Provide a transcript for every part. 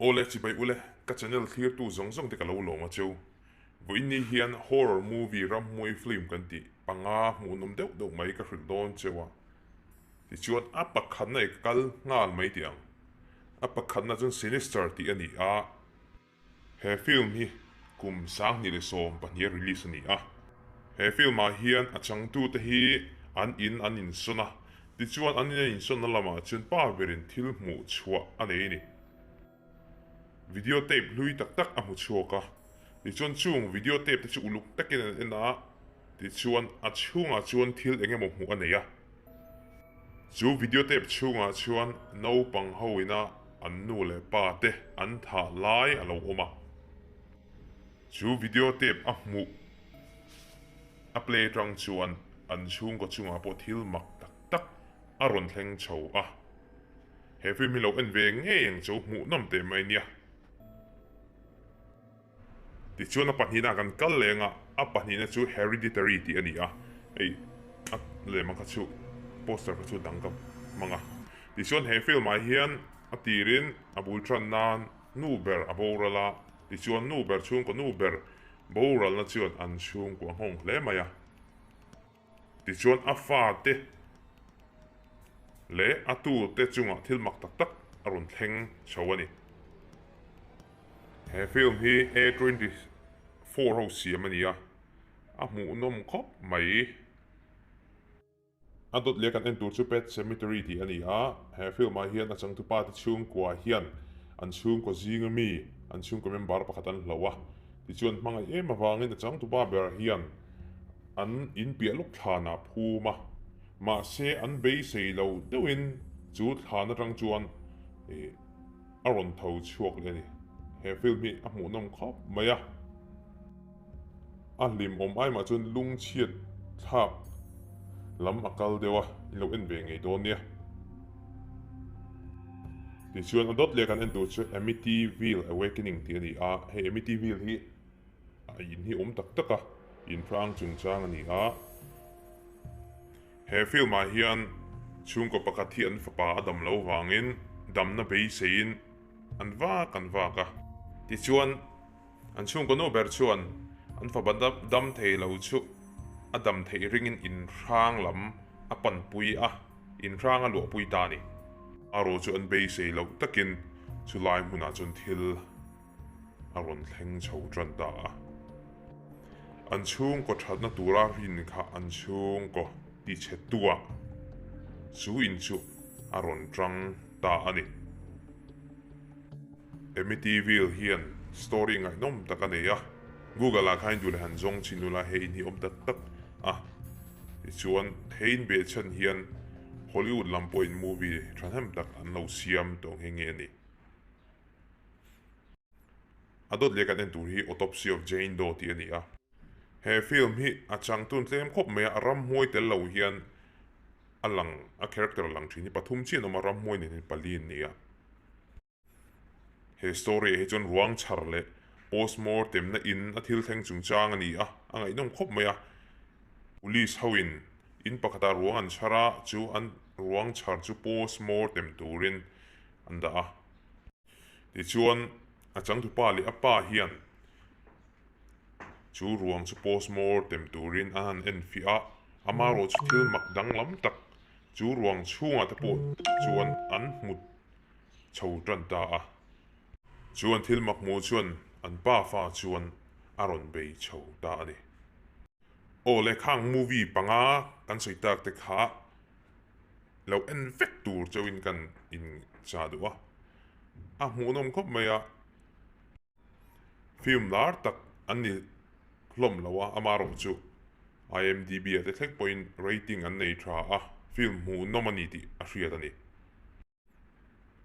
Awle chibai ule, ka channel thlirtu zawng zawng te ka lo lawm a cheu. Vawiin ni hian horror movie ramhmuai film kan tih panga hmuhnawm deuh deuh mai ka hrilh dawn cheu a. Tichuan a pakhatna i ka kal nghal mai tih ang. A pakhatna chuan Sinister tih a ni a. He film hi kum 2012 a release a ni a. He film ah hian a changtute hi an in an insawn a, tichuan an in a insawnna lamah chuan pa berin thil hmuh chhuah a nei a ni. Video tape hlui tak tak a hmu chhuak a, tichuan chung video tape te chu uluk takin an en a, tichuan a chhungah chuan thil eng emaw hmuh a nei a. Chu video tape chhungah chuan naupang ho ina an nu leh pa te an thah lai a lo awm a. Chu video tape a hmuh a play atang chuan an chhungkaw chungah pawh thil mak tak tak a rawn thleng chho a. He film hi lo en ve ngei ang chu hmuhnawm teh mai nia. Tichuan a pahnihna kan kal leng a, a pahnihna chu Hereditary tih a ni a, hei a lehmang kha chu poster kha chu dang ka hmang a. Tichuan he film ah hian a tirin a bul tan nan nu ber a boral a, tichuan nu ber chhungkaw nu ber boralna chuan an chhungkaw a nghawng hle mai a. Tichuan a fate leh a tute chungah thil mak tak tak a rawn thleng chho a ni. He film hi A 24 ho siam a ni a, a hmuhnawm khawp mai. A dawt leh kan en tur chu Pet Sematary tih a ni a, he film ah hian a changtupa te chhungkua hian an chhungkaw zinga mi, an chhungkaw member pakhat an hloh a, tichuan hmangaih em avangin a changtupa ber hian an inpiah lawk thlanah phum a, mahse an beisei lo deuhin chu thlan atang chuan a rawn tho chhuak leh a ni. He film hi a hmuhnawm khawp mai a, a hlimawm ai mah chuan lungchhiat thlak lam a kal deuh a, in lo en ve ngei dawn nia. Tichuan a dawt leh kan en tur chu Amityville Awakening tih a ni a, hei Amityville hi A in hi awm tak tak a, in hrang chungchang a ni a. He film ah hian chhungkaw pakhat hi an fapa a dam lo vangin damna beiseiin an vak an vak a. Tichuan, an chhungkaw nu ber chuan an fapa dam thei lo chu a dam theih ringin in hrang lam a panpui a, in hrang a luahpui ta a ni. A ro chu an beisei loh takin chulai hmunah chuan thil. a rawn thleng chho tan ta a. An chhungkaw thatna tura rin kha an chhungkaw tichhe tuah chu in chu a rawn tang ta a ni. Amityville hian story ngaihnawm tak a nei a, Google ah khan duh leh han zawng chhin ula he in hi awm tak tak a. Tichuan he in behchhan hian Hollywood lam pawhin movie thahnem tak an lo siam tawh nghe nghe a ni. A dawt leh kan en tur hi Autopsy of Jane Doe tih a ni a. He film hi a changtun tlem khawp mai a, a ramhmuai tel lo hian a lang, a character a lang thin hi pathum chiah an awm a, ramhmuai nen hian pali an ni a. He story ah hi chuan ruang chhar leh postmortem na in a thil thleng chungchang a ni a, a ngaihnawm khawp mai a. Police ho in in pakhatah ruang an chhar a, chu an ruang chhar chu postmortem turin an dah a. Tichuan, a changtupa leh a pa hian chu ruang chu postmortem turin an han enfiah a, amaherawh chu thil mak danglam tak chu ruang chhungah te pawh chuan an hmu chho tan ta a. Chu an thil mak hmuh chuan an pa fa chuan a rawn bei chho ta a ni. Aw le khang movie panga kan sawi tak te kha lo en vek tur chauhin kan in chah duh a, a hmuhnawm khawp mai a, film lar tak an ni hlawm lo a, amaherawh chu IMDb ah te thleng pawhin rating an nei tha a, film hmuhnawm a ni tih a hriat a ni.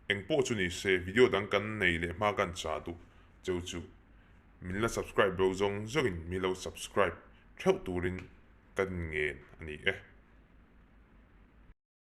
Eng pawh chu ni se video dang kan nei leh hma kan chah duh cheu chu min la subscribe lo zawng zawngin min lo subscribe theuh turin kan ngen a ni e.